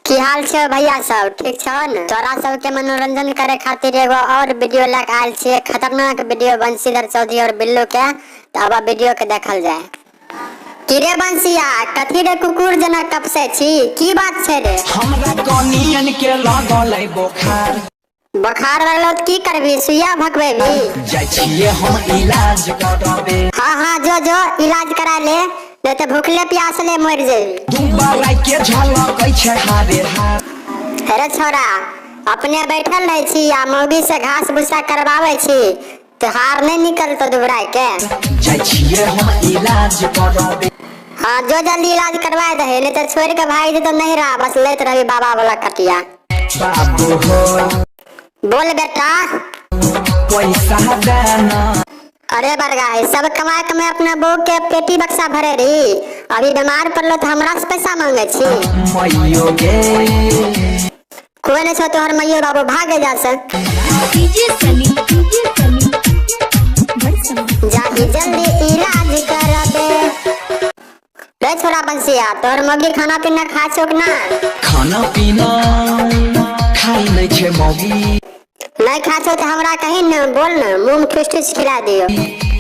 की हाल छै भैया सब? ठीक छौ ने? तोरा सबके मनोरंजन करे खातिर एगो और वीडियो लए के आयल छियै, खतरनाक वीडियो बंशीधर चौधरी और बिल्लू के। तऽ अब वीडियो के देखल जाय। की रे बंसिया, कथी रे कुकुर जेना कपसै छी? की बात छै रे? हमरा कनियन के लागल है बोखार। बोखार लगलो तऽ की करबी? सुइया भकबेबी? जाइ छियै हम इलाज करबे। हाँ हाँ, जो जो इलाज करा ले, नहीं तऽ भूखले प्यासले मरि जेबी। दुबारा के झलकै छै हारे हार। अरे छोरा, अपने बैठल रहै छी आ मौगी से घास भूसा करबाबै छी तऽ हार नहीं निकलतो दुबराय के। जाइ छियै हम इलाज करबे। हाँ जो जल्दी इलाज करवा दहे, नहीं तो छोड़ के भाग जेतो नहीं रहा, बस लेत रही बाबा वाला कटिया। बाबू हो। बोल बेटा। पैसा देना। अरे बरगा, सब कमा कमा अपना बहू के पेटी बक्सा भरे रही, अभी बीमार पड़लो तो हमरा से पैसा मांगे छी। मैयो गे। कोई नहीं छो तोहर मैयो बाबू, भागे जा से। डीजे सनी, डीजे सनी, जाही जल्दी इलाज करबे। रे छोरा बंसिया, तोहर मौगी खाना पीना खा छौ कि ना? खाना पीना खाइ नहीं छै मौगी। नहीं खा छौ तो हमरा कहीं न बोल न, मुँह में ठुस ठुस खिला दियो।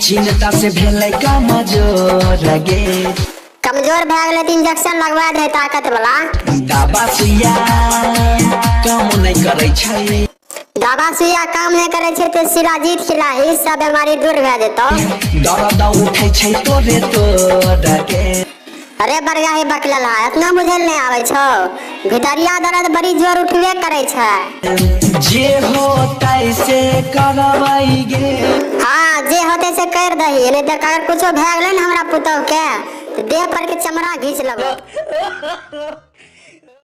चिंता से भेलै कमजोर गे। कमजोर भए गेलै तऽ इंजेक्शन लगवा दे ताकत वाला। दवा सुइया काम नहीं करै छै। दवा सुइया काम नहीं करै छै तऽ शिलाजीत खिलाही, सब बीमारी दूर भए जेतौ। दर्द उठै छै तोरे तोर गे। अरे बरगाही बकलल है, इतना बुझल नहीं आबै छौ, भितरिया दर्द बड़ी जोर उठबे करै छै। जे होतै से करबै गे। हाँ जे होतै से कर दही, नहीं तऽ अगर कुछो भए गेलै ने हमरा पुतहु के तऽ देह पर के चमड़ा घींच लेबो।